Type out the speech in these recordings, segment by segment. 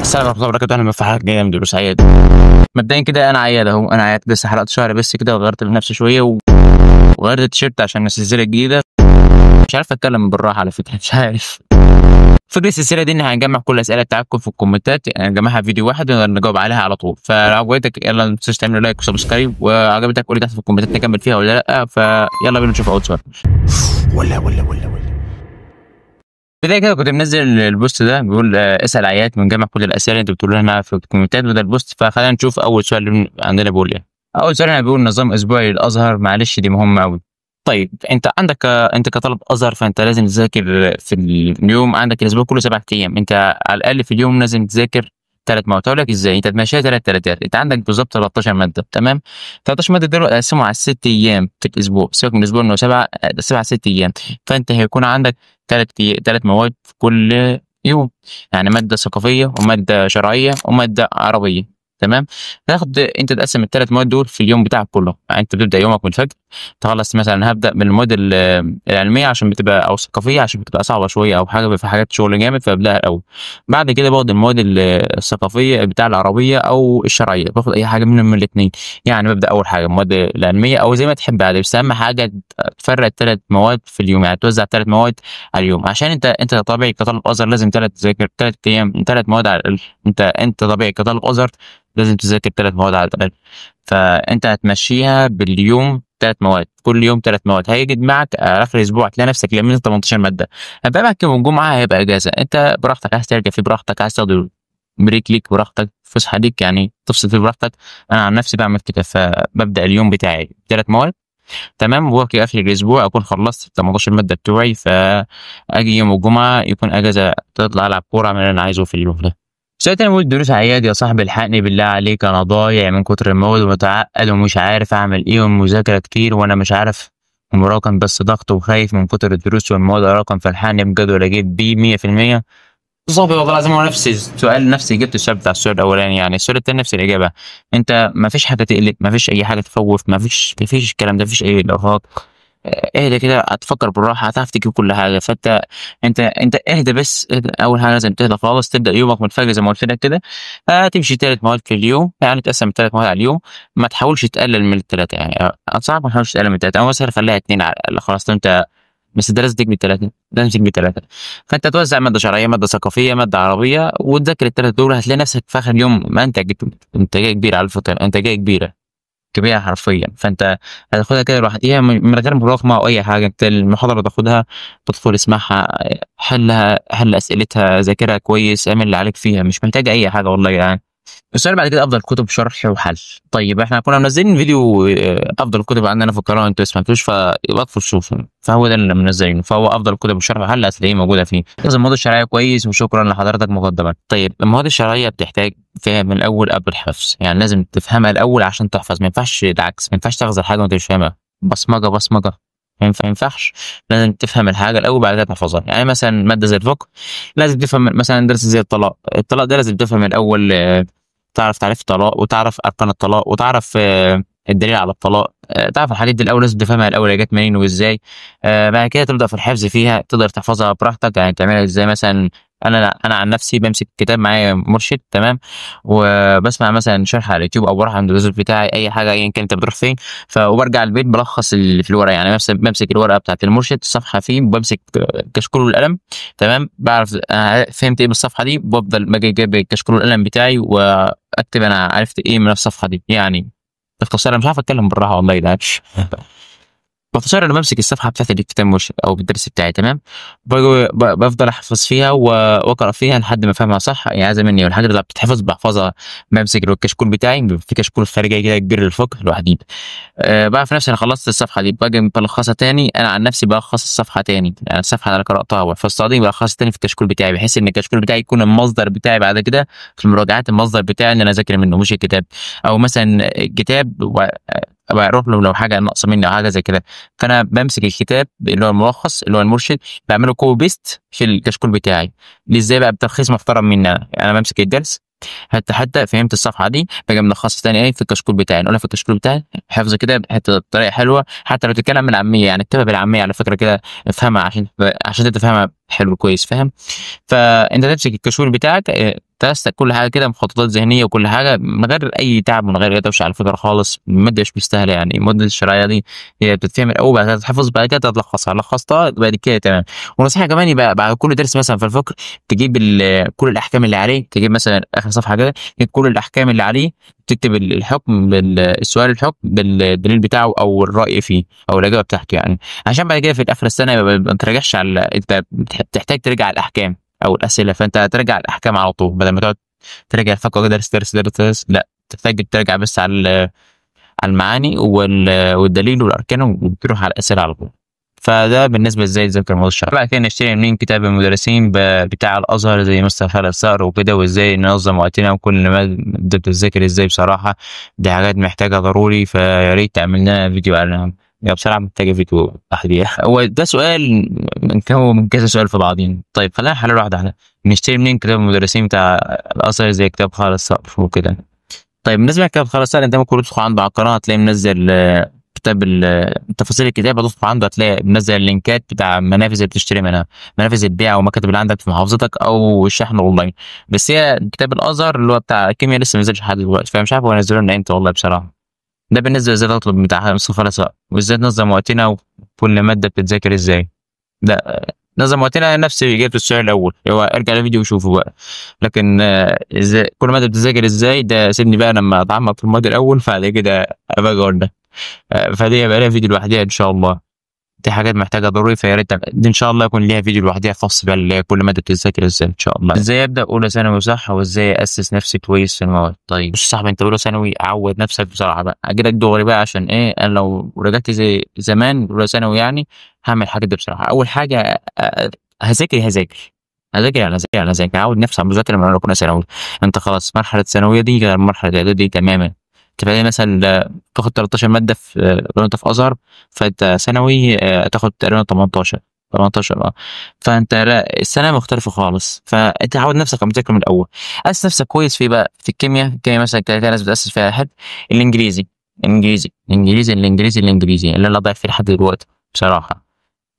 السلام ورحمة الله وبركاته. اهلا في حلقة جديدة من دروس عياد. مبدئيا كده انا عياد اهو، انا عياد بس حلقت شعري بس كده وغيرت لنفسي شوية وغيرت التيشيرت عشان السلسلة الجديدة. مش عارف اتكلم بالراحة على فكرة، مش عارف. فكرة السلسلة دي ان هنجمع كل الاسئلة بتاعتكم في الكومنتات، يعني نجمعها في فيديو واحد ونقدر نجاوب عليها على طول. فلو عجبتك يلا ما تنساش تعمل like و subscribe، وعجبتك قولي تحت في الكومنتات نكمل فيها ولا لا. فيلا بينا نشوف اول سؤال. ولا ولا ولا ولا بداية كده كنت منزل ال post ده بيقول اسأل عياد، بنجمع كل الأسئلة اللي انتوا بتقولوها لنا في الكومنتات، وده ال post. فخلينا نشوف أول سؤال اللي عندنا بيقول إيه. أول سؤال هنا بيقول نظام أسبوعي للأزهر، معلش دي مهمة أوي. طيب أنت عندك، أنت كطالب أزهر فأنت لازم تذاكر في اليوم، عندك الأسبوع كله 7 أيام، أنت على الأقل في اليوم لازم تذاكر 3 مواد. هقول لك إزاي أنت تمشيها 3 تلاتات. أنت عندك بالظبط 13 مادة، تمام؟ 13 مادة دول قسموا على 6 أيام في الأسبوع، سيبك من الأسبوع إنه 7 6 أيام، فأنت هيكون عندك 3 مواد في كل يوم، يعني مادة ثقافية ومادة شرعية ومادة عربية، تمام؟ تاخد انت تقسم الثلاث مواد دول في اليوم بتاعك كله، يعني انت بتبدا يومك من الفجر تخلص مثلا هبدا من المواد العلمية عشان بتبقى او الثقافية عشان بتبقى صعبة شوية او حاجة في حاجات شغل جامد فببداها الاول. بعد كده باخد المواد الثقافية بتاع العربية او الشرعية، باخد اي حاجة منهم من الاثنين، يعني ببدا اول حاجة المواد العلمية او زي ما تحب عادي، بس اهم حاجة تفرق 3 مواد في اليوم، يعني توزع 3 مواد على اليوم، عشان انت طبيعي كطالب ازهر لازم تذاكر 3 ايام 3 مواد على الاقل. انت طبيعي كطالب ازهر لازم تذاكر 3 مواد على الاقل، فانت هتمشيها باليوم 3 مواد، كل يوم 3 مواد، هيجي معك اخر اسبوع هتلاقي نفسك لميت 18 مادة. هيبقى معاك يوم الجمعة هيبقى اجازه، انت براحتك عايز ترجع فيه براحتك، عايز تاخد break ليك براحتك، فسحة ليك يعني تفصل فيه براحتك. انا عن نفسي بعمل كده، فببدا اليوم بتاعي 3 مواد، تمام، وفي اخر الاسبوع اكون خلصت 18 مادة بتوعي، فاجي يوم الجمعة يكون اجازه، تطلع العب كورة اعمل اللي انا عايزه في اليوم ده. ساعتها انا بقول دروس عياد يا صاحبي الحقني بالله عليك، انا ضايع من كتر المواد ومتعقد ومش عارف اعمل ايه، والمذاكرة كتير وانا مش عارف ومراكم بس ضغط وخايف من كتر الدروس والمواد اراكم، فالحقني بجدول اجيب بيه 100%. صاحبي والله العظيم هو نفس السؤال، نفس اجابه السؤال بتاع السؤال الاولاني، يعني السؤال التاني نفس الاجابة. انت ما فيش حاجة تقلق، ما فيش اي حاجة تخوف، ما فيش الكلام ده، ما فيش اي ارهاق. اهدى كده، هتفكر بالراحة، هتعرف تجيب كل حاجة. فانت انت انت اهدى بس، اهدى. اول حاجة لازم تهدى خالص، تبدا يومك من الفجر زي ما قلت لك كده، هتمشي 3 مواد في اليوم، يعني تقسم 3 مواد على اليوم، ما تحاولش تقلل من الثلاثة، يعني انصحك ما تحاولش تقلل من الثلاثة، او مثلا خليها 2 على الاقل، خلاص انت بس انت لازم تجيب 3، لازم تجيب 3. فانت توزع مادة شرعية، مادة ثقافية، مادة عربية، وتذاكر الثلاثة دول، هتلاقي نفسك في اخر اليوم ما انت جبت انتاجية كبيرة على الفطر، انتاجية كبيرة حرفيا. فانت هتاخدها كده لوحديها من غير مراكمه او اي حاجة، انت المحاضرة تاخدها تدخل اسمعها، حلها، حل اسئلتها، ذاكرها كويس، اعمل اللي عليك فيها، مش محتاجه اي حاجة والله يعني. السؤال بعد كده افضل كتب شرح وحل. طيب احنا كنا منزلين فيديو افضل كتب عندنا في القناة، انتوا ما سمعتوش فادخلوا شوفوا، فهو ده اللي منزلينه، فهو افضل كتب الشرح وحل هتلاقيه موجودة فيه. لازم المواد الشرعية كويس، وشكرا لحضرتك مقدما. طيب المواد الشرعية بتحتاج فهم الاول قبل الحفظ، يعني لازم تفهمها الاول عشان تحفظ، ما ينفعش العكس، ما ينفعش تحفظ الحاجة وانت مش فاهمها، بصمجه بصمجه ما ينفعش، لازم تفهم الحاجة الاول بعد كده تحفظها. يعني مثلا مادة زي الفقه لازم تفهم، مثلا درس زي الطلاق، الطلاق ده لازم تفهم الاول، تعرف تعريف الطلاق وتعرف اركان الطلاق وتعرف الدليل على الطلاق، تعرف الحاجات دي الاول، لازم تفهمها الاول جت منين وازاي، بعد كده تبدا في الحفظ فيها، تقدر تحفظها براحتك، يعني تعملها ازاي. مثلا انا عن نفسي بمسك كتاب معايا مرشد، تمام، وبسمع مثلا شرح على اليوتيوب او بروح عند الدكتور بتاعي، اي حاجة ايا كان انت بتروح فين، وبرجع البيت بلخص اللي في الورقة، يعني مثلا بمسك الورقة بتاعت المرشد الصفحة فيه، بمسك كشكول والقلم، تمام، بعرف انا فهمت ايه بالصفحه دي، بفضل باجي جايب الكشكول والقلم بتاعي واكتب انا عرفت ايه من الصفحة دي. يعني باختصار انا مش عارف اتكلم بالراحة والله ده. باختصار انا بمسك الصفحة بتاعت الكتاب مرشد او الدرس بتاعي، تمام، بفضل احفظ فيها واقرا فيها لحد ما افهمها صح، يعني عايزه مني، والحاجة اللي بتتحفظ بحفظها. بمسك الكشكول بتاعي، في كشكول خارجي كده كبير للفقه لوحدي، بعرف نفسي انا خلصت الصفحة دي، باجي بلخصها تاني، انا عن نفسي بلخص الصفحة تاني، يعني الصفحة اللي انا قراتها وحفظتها دي بلخصها تاني في الكشكول بتاعي، بحيث ان الكشكول بتاعي يكون المصدر بتاعي بعد كده في المراجعات، المصدر بتاعي اللي انا اذاكر منه مش الكتاب، او مثلا الكتاب بروح له لو حاجة ناقصه مني او حاجة زي كده، فانا بمسك الكتاب اللي هو الملخص اللي هو المرشد، بعمله copy paste في الكشكول بتاعي. ازاي بقى؟ بتلخيص محترم مني انا، يعني انا بمسك الدرس حتى فهمت الصفحة دي، باجي ملخصها تاني ايه في الكشكول بتاعي، نقولها في الكشكول بتاعي حفظ كده حتة بطريقة حلوة، حتى لو تتكلم بالعامية، يعني اكتبها بالعامية على فكرة كده، افهمها عشان تفهمها حلو كويس، فاهم؟ فانت تمسك الكشكول بتاعك، ترست كل حاجة كده، مخططات ذهنية وكل حاجة من غير اي تعب، من غير اي دوشه على فكرة خالص. المادة مش مستاهلة يعني، المادة الشرعية دي هي بتتفهم الاول، بعد كده تتحفظ، بعد كده تتلخصها، لخصتها بعد كده تمام. ونصيحة كمان، يبقى بعد كل درس مثلا في الفقه تجيب كل الاحكام اللي عليه، تجيب مثلا اخر صفحة كده تجيب كل الاحكام اللي عليه، تكتب الحكم بالسؤال، الحكم بالدليل بتاعه او الراي فيه او الاجابة بتاعته يعني، عشان بعد كده في اخر السنة ما تراجعش على، انت بتحتاج ترجع الاحكام او الاسئلة، فانت هترجع الاحكام على طول بدل ما تقعد تراجع الفقه درس درس درس درس، لا تحتاج ترجع بس على المعاني والدليل والاركان وتروح على الاسئلة على طول. فده بالنسبة ازاي تذاكر المواد الشرعية. بعد كده نشتري منين كتاب المدرسين بتاع الازهر زي مستر خالد صقر وكده، وازاي ننظم وقتنا وكل ما بتذاكر ازاي. بصراحة دي حاجات محتاجه ضروري، فيا ريت تعمل لنا فيديو عنها. يا بصراحة محتاجه فيديو تحديدا. هو ده سؤال مكون من كذا سؤال في بعضين. طيب خلينا نحلل واحدة واحدة. نشتري منين كتاب المدرسين بتاع الازهر زي كتاب خالد صقر وكده؟ طيب بالنسبة لكتاب خالد صقر، انت ممكن تدخل عنده على القناة هتلاقي منزل كتاب تفاصيل الكتاب، هتدخل عنده هتلاقي منزل اللينكات بتاع منافذ اللي بتشتري منها، منافذ البيع ومكاتب اللي عندك في محافظتك او الشحن اونلاين. بس هي كتاب الازهر اللي هو بتاع الكيمياء لسه ما نزلش لحد دلوقتي، فمش عارف هو نزله لنا امتى والله بصراحة. ده بالنسبة ازاي تطلب بتاع مصطفى خالد صقر، وازاي تنظم وقتنا وكل مادة بتتذاكر ازاي. ده نظم وقتنا نفس اجابه السؤال الاول، هو ارجع للفيديو وشوفه بقى. لكن ازاي كل مادة بتتذاكر ازاي، ده سيبني بقى لما اتعمق في المواد الاول فبعد كده ابقى اقول ده. فدي يبقى لها فيديو لوحدها ان شاء الله. دي حاجات محتاجه ضروري، فيا ريت دي ان شاء الله يكون ليها فيديو لوحدها خاص بقى كل مادة بتتذاكر ازاي ان شاء الله. ازاي ابدا اولى ثانوي صح، وازاي اسس نفسي كويس في المواد. طيب بص يا صاحبي، انت اولى ثانوي عود نفسك بسرعة بقى، اجيلك دغري بقى، عشان ايه؟ انا لو رجعت زي زمان اولى ثانوي يعني هعمل الحاجات دي بسرعة. اول حاجة هذاكر هذاكر هذاكر يعني هذاكر هذاكر، عود نفسك على المذاكرة من اولى ثانوي. انت خلاص مرحلة الثانوية دي غير مرحلة الاعدادي تماما. انت مثلا تاخد 13 مادة في لو انت في ازهر، فانت ثانوي تاخد تقريبا 18 18 فانت لا السنة مختلفة خالص. فانت عود نفسك على المذاكرة من الاول، اسس نفسك كويس في بقى في الكيمياء. الكيمياء مثلا كده ناس بتاسس فيها حد. الانجليزي الانجليزي الانجليزي الانجليزي الانجليزي اللي انا ضايع فيه لحد دلوقتي بصراحة.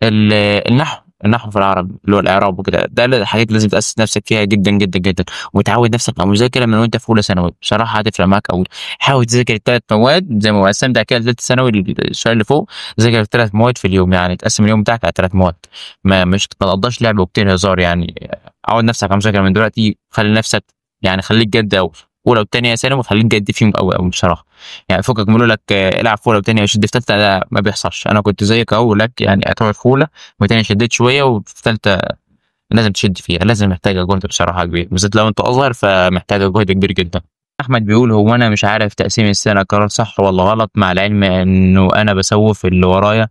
النحو، النحو في العرب اللي هو الاعراب وكده، ده الحاجات اللي لازم تاسس نفسك فيها جدا جدا جدا، وتعود نفسك على المذاكرة من وانت في اولى ثانوي بصراحة هتفرق معاك قوي. حاول تذاكر الثلاث مواد زي ما قسمت كده ثالث ثانوي السؤال اللي فوق، ذاكر الثلاث مواد في اليوم، يعني تقسم اليوم بتاعك على ثلاث مواد، ما مش تقضاش لعب وكتير هزار يعني. عود نفسك على المذاكرة من دلوقتي، خلي نفسك يعني خليك جد قوي. اولى وثانيه ثانوي خليك جد فيهم قوي قوي بصراحة يعني. فكك بيقولوا لك العب في اولى وثانيه وشد في ثالثة، لا ما بيحصلش. انا كنت زيك اهو، لك يعني اعتبر في اولى وثانيه شديت شوية، وفي ثالثة لازم تشد فيها، لازم محتاجه جهد بصراحة كبير، بالذات لو انت ازهر فمحتاجه جهد كبير جدا. احمد بيقول هو انا مش عارف تقسيم السنة قرار صح ولا غلط، مع العلم انه انا بسوف اللي ورايا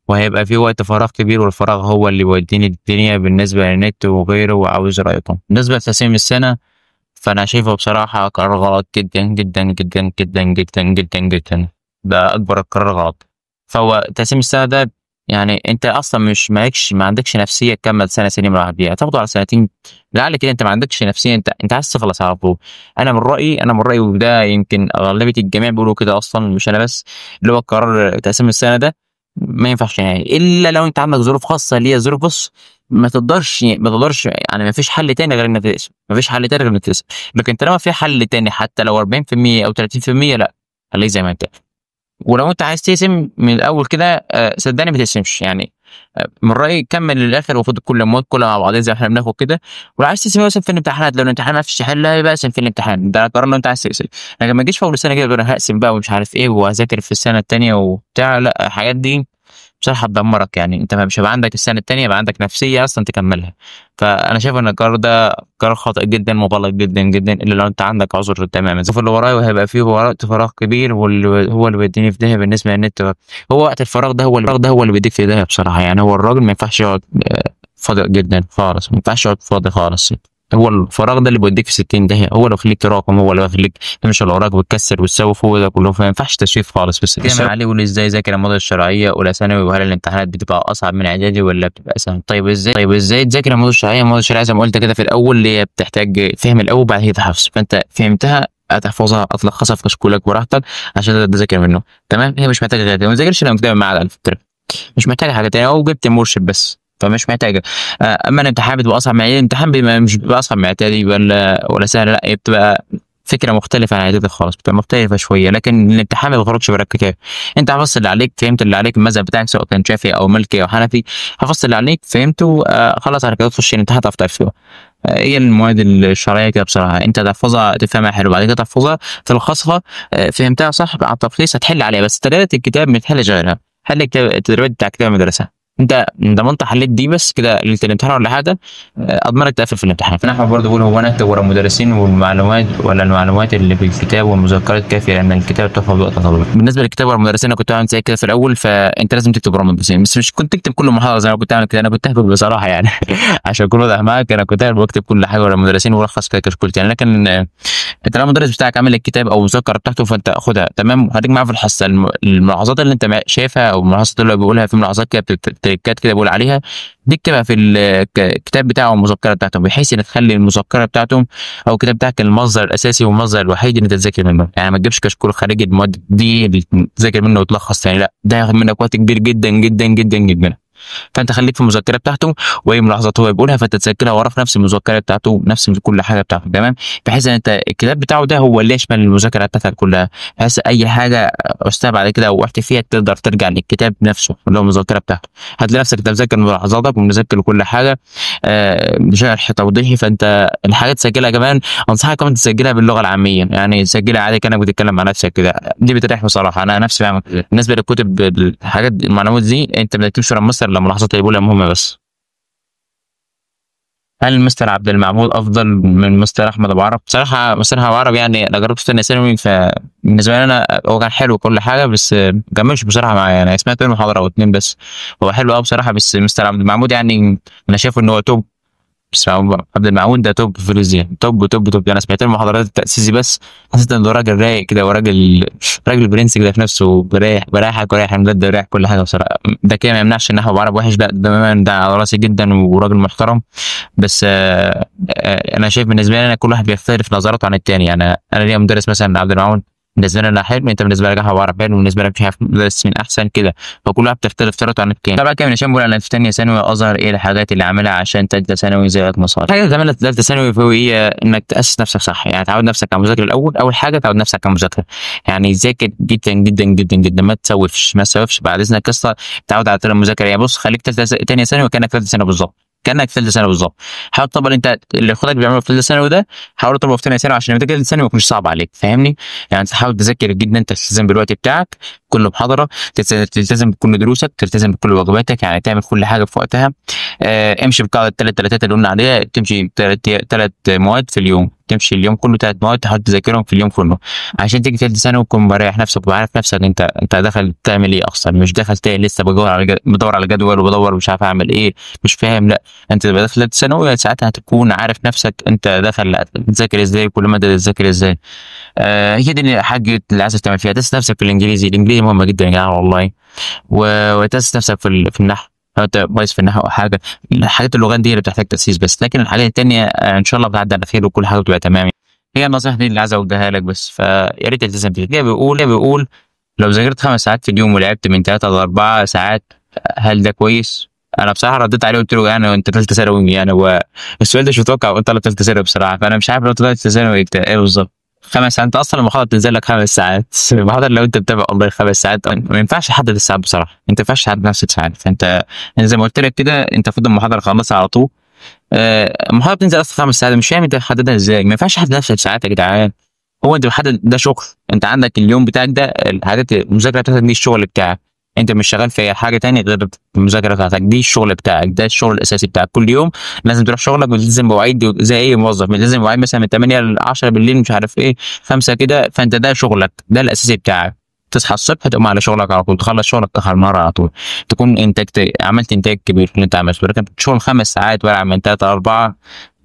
وهيبقى في وقت فراغ كبير، والفراغ هو اللي بيوديني الدنيا بالنسبة للنت وغيره، وعاوز رايكم. بالنسبة لتقسيم السنة فانا شايفه بصراحة قرار غلط جدا جدا جدا جدا جدا جدا جدا، ده اكبر قرار غلط. فهو تقسيم السنة ده يعني انت اصلا مش مالكش ما عندكش نفسية تكمل سنة سنين لوحدها، هتاخده على سنتين لعل كده. انت ما عندكش نفسية، انت عايز تخلص على طول. انا من رايي وده يمكن اغلبية الجميع بيقولوا كده اصلا مش انا بس، اللي هو قرار تقسيم السنة ده ما ينفعش يعني، الا لو انت عندك ظروف خاصة اللي هي ظروف بص ما تقدرش يعني ما فيش حل تاني غير انك تقسم، ما فيش حل تاني غير انك تقسم. لكن طالما في حل تاني حتى لو 40% او 30% لا خليك زي ما انت. ولو انت عايز تقسم من الاول كده صدقني ما تقسمش يعني. من رايي كمل للاخر وخد كل المواد كلها مع بعضها زي ما احنا بناخد كده. ولو عايز تقسم مثلا في الامتحانات، لو الامتحان ما عرفتش تحلها يبقى اقسم في الامتحان، ده قرار لو انت عايز تقسم. لكن ما تجيش في اول سنة كده تقول انا هقسم بقى ومش عارف ايه وهذاكر في السنة الثانية وبتاع، لا الحاجات دي بصراحة هتدمرك يعني. انت مش هيبقى عندك السنة الثانية، يبقى عندك نفسية اصلا تكملها. فانا شايف ان القرار ده قرار خاطئ جدا وغلط جدا جدا، الا لو انت عندك عذر تماما. في اللي ورايا وهيبقى فيه وقت فراغ كبير، واللي هو اللي بيديني في داهية بالنسبة للنت. هو وقت الفراغ ده هو اللي بيديك في داهية بصراحة يعني. هو الراجل ما ينفعش يقعد فاضي جدا خالص، ما ينفعش يقعد فاضي خالص. هو الفراغ ده اللي بيوديك في 60 داهية، هو اللي بيخليك تراكم، هو اللي بيخليك تمشي اللي وراك وتكسر وتسوف، هو ده كله. فما ينفعش تسويف خالص. بس كده علي يقول ازاي ذاكر المواد الشرعية اولى ثانوي، وهل الامتحانات بتبقى اصعب من اعدادي ولا بتبقى اسهل؟ طيب ازاي تذاكر المواد الشرعية؟ المواد الشرعية زي ما قلت كده في الاول اللي هي بتحتاج فهم الاول بعد كده حفظ، فانت فهمتها هتحفظها هتلخصها في كشكولك براحتك عشان تقدر تذاكر منه تمام. هي مش محتاجه غير كده، ما تذاكرش لو كتاب معاد على فكرة، مش محتاجه حاجة تانية، او جبت مرشد بس. فمش محتاجه. اما الامتحان بتبقى اصعب من الامتحان، بيبقى مش بيبقى اصعب من اعدادي ولا سهل، لا هي بتبقى فكرة مختلفة عن اعدادي خالص، بتبقى مختلفة شوية، لكن الامتحان ما بيخرجش بره الكتاب. انت حفظت اللي عليك، فهمت اللي عليك، المذهب بتاعك سواء كان شافعي او مالكي او حنفي، حفظت اللي عليك فهمته، خلاص على كده تخش الامتحان تعرف تقفله. هي المواد الشرعية كده بصراحة انت تحفظها تفهمها حلو، بعد كده تحفظها تلخصها، فهمتها صح على التلخيص هتحل عليها، بس تدريبات الكتاب ما تحلش غيرها، حل التدريبات بتاع كتاب المدرسة. انت ضمنت حليت دي بس كده ليلة الامتحان ولا حاجة، اضمنك تقفل في الامتحان. نحن برضه بقول هو انا اكتب ورا المدرسين والمعلومات ولا المعلومات اللي في الكتاب والمذكرات كافيه، لان الكتاب بتاخد وقت طويل. بالنسبة للكتاب ورا المدرسين انا كنت بعمل زي كده في الاول، فانت لازم تكتب ورا المدرسين، بس مش كنت تكتب كل محاضرة زي ما كنت اعمل كده، انا كنت اهبل بصراحة يعني عشان اكون واضح معاك، انا كنت اهبل واكتب كل حاجة ورا المدرسين والخص كده كشكولتي يعني. لكن انت لو المدرس بتاعك عامل الكتاب او المذكرة بتاعته فانت خدها تمام، وخليك معاه في الحصة، الملاحظات اللي انت شايفها او الملاحظات اللي هو بيقولها، في ملاحظات كده تريكات كده بيقول عليها، دي اكتبها في الكتاب بتاعه والمذكره بتاعته، بحيث ان تخلي المذكرة بتاعته او الكتاب بتاعك المصدر الاساسي والمصدر الوحيد اللي انت تذاكر منه. يعني ما تجيبش كشكول خارجي المواد دي اللي تذاكر منه وتلخص تاني، لا ده هياخد منك وقت كبير جدا جدا جدا جدا. فانت خليك في المذكرة بتاعته واي ملاحظات هو بيقولها فانت تسجلها وراه في نفس المذكرة بتاعته، نفس كل حاجة بتاعته تمام، بحيث ان انت الكتاب بتاعه ده هو اللي يشمل المذاكرة بتاعتك كلها، بحيث اي حاجة عوزتها بعد كده او وقعت فيها تقدر ترجع للكتاب نفسه اللي هو المذكرة بتاعته. هتلاقي نفسك انت مذاكر ملاحظاتك ومذاكر كل حاجة بشرح توضيحي، فانت الحاجات تسجلها كمان، انصحك كمان تسجلها باللغة العامية، يعني تسجلها عادي كانك بتتكلم مع نفسك كده، دي بتريح بصراحة، انا نفسي بعمل كده. بالنسبة للكتب الحاجات المعلومات دي انت ما تكتبش ورا المستر، الملاحظات اللي بيقولها مهمة بس. هل مستر عبد المعبود افضل من مستر احمد ابو عرب؟ بصراحة مستر احمد ابو عرب يعني انا جربته في ثانية ثانوي، فبالنسبه لي انا هو كان حلو كل حاجة، بس ما كملش بصراحة معايا، يعني سمعت منه محاضرة او اتنين بس، هو حلو قوي بصراحة. بس مستر عبد المعبود يعني انا شايفه ان هو top، بس عبد المعبود ده top في الفيزياء، top top top. انا سمعت له محاضرات التاسيسي بس حسيت انه راجل رايق كده، وراجل راجل برنس كده في نفسه، بريحك ورايح المدد ورايح كل حاجة بصراحة. ده كده ما يمنعش ان احمد عرب وحش، لا ده على راسي جدا وراجل محترم، بس انا شايف بالنسبة لي انا كل واحد بيختلف نظرته عن الثاني. يعني انا ليا مدرس مثلا عبد المعون بالنسبة لي انا حلو، انت بالنسبة لك احمد عرب حلو، بالنسبة لك مش عارف مدرس مين احسن كده، فكل واحد بتختلف طريقته عن الثاني. طبعا كده هشام بيقول انا في ثانية ثانوي اظهر ايه الحاجات اللي عاملها عشان ثالثة ثانوي زي مصاري. الحاجات اللي تعملها في ثالثة ثانوي هي انك تاسس نفسك صح، يعني تعود نفسك على المذاكرة الاول. اول حاجة تعود نفسك على المذاكرة، يعني ذاكر جدا جدا جدا جدا، ما تسوفش ما تسوفش بعد اذنك قصة، تعود على المذاكرة. يعني بص خليك ثانية ثانوي وكانك ثالثة ثانوي بالظبط، كانك في ثالثة ثانوي بالظبط. حاول طبعا انت اللي اخواتك بيعملوا في ثالثة ثانوي ده حاول تطبقه في ثانية ثانوي، عشان لما تيجي ثالثة ثانوي ما يكونش صعب عليك، فاهمني؟ يعني تحاول تذاكر جدا، تلتزم بالوقت بتاعك كل محاضرة، تلتزم بكل دروسك، تلتزم بكل واجباتك، يعني تعمل كل حاجة في وقتها. امشي بقاعدة الثلاث ثلاثات اللي قلنا عليها، تمشي ثلاث مواد في اليوم، تمشي اليوم كله 3 مواد تحاول تذاكرهم في اليوم كله، عشان تيجي ثالثة ثانوي وتكون مريح نفسك وعارف نفسك انت داخل تعمل ايه اصلا، مش داخل لسه بدور على جدول وبدور مش عارف اعمل ايه مش فاهم. لا انت تبقى داخل ثالثة ثانوي ساعتها هتكون عارف نفسك انت داخل تذاكر ازاي، كل مادة تذاكر ازاي. هي دي الحاجة اللي عايز تعمل فيها. تاسس نفسك في الانجليزي، الانجليزي مهم جدا يا جماعة والله، وتاسس نفسك في النحو، لو انت كويس في النحو او حاجة، الحاجات اللغات دي اللي بتحتاج تاسيس بس، لكن الحاجات الثانية ان شاء الله بتعدي على خير وكل حاجة بتبقى تمام. هي النصيحة دي اللي عايز اوجهها لك بس، فيا ريت تلتزم بيها. بيقول لو ذاكرت 5 ساعات في اليوم ولعبت من 3 ل 4 ساعات هل ده كويس؟ انا بصراحة رديت عليه وقلت له يعني انت ثالثة ثانوي، يعني هو السؤال ده مش متوقع وانت طالب ثالثة ثانوي بصراحة، فانا مش عارف لو ثالثة ثانوي ايه بالظبط. 5 ساعات انت اصلا المحاضرة بتنزل لك 5 ساعات، المحاضرة لو انت بتابع اونلاين 5 ساعات ما ينفعش تحدد الساعات بصراحة، انت ما ينفعش تحدد نفس الساعات. فانت زي ما قلت لك كده انت المفروض المحاضرة خلصها على طول. المحاضرة بتنزل اصلا 5 ساعات، مش فاهم انت تحددها ازاي، ما ينفعش تحدد نفس الساعات يا جدعان. هو انت بتحدد ده شغل، انت عندك اليوم بتاعك ده الحاجات المذاكرة بتاعتك دي الشغل بتاعك، انت مش شغال في حاجة تانية غير المذاكرة بتاعتك دي، الشغل بتاعك ده الشغل الاساسي بتاعك. كل يوم لازم تروح شغلك وتلتزم بمواعيد زي اي موظف، لازم مواعيد مثلا من 8 ل 10 بالليل مش عارف ايه 5 كده، فانت ده شغلك ده الاساسي بتاعك. تصحى الصبح تقوم على شغلك على طول، تخلص شغلك تاخر النهار على طول، تكون انتجت عملت انتاج كبير في اللي انت عملته. لكن شغل 5 ساعات ولا من 3 ل 4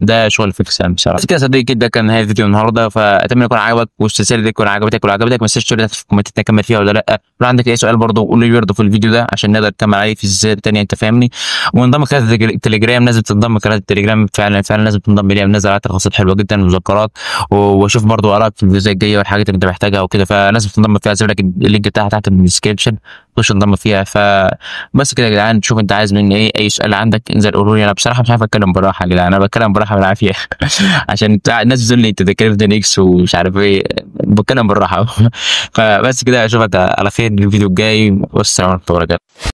ده شغل فكسان بصراحة. بس كده يا صديقي ده كان نهاية الفيديو النهارده، فاتمنى يكون عجبك والسلسله دي تكون عجبتك، ولو عجبتك ما تنساش تقول لي في الكومنتات نكمل فيها ولا لا، لو عندك اي سؤال برضه قول لي برضه في الفيديو ده عشان نقدر نكمل عليه في السلسلة الثانية، انت فاهمني. وانضم قناة التليجرام، لازم تنضم قناة التليجرام فعلا فعلا لازم تنضم ليها، بنزل عليها تلخيصات حلوة جدا ومذكرات، واشوف برضه ارائك في الفيديوهات الجاية والحاجات اللي انت محتاجها وكده، فلازم تنضم فيها. هسيب لك ال link بتاعها تحت في ال description. تخش تنضم فيها. فبس كده يا جدعان، شوف انت عايز مني ايه، اي سؤال عندك انزل قولوا لي. انا بصراحة مش عارف اتكلم براحة يا جدعان، انا بتكلم براحة بالعافية عشان الناس بتقول لي انت بتتكلم في اكس ومش عارف ايه، بتكلم بالراحة. فبس كده، اشوفك على خير الفيديو الجاي، والسلام عليكم ورحمة الله وبركاته.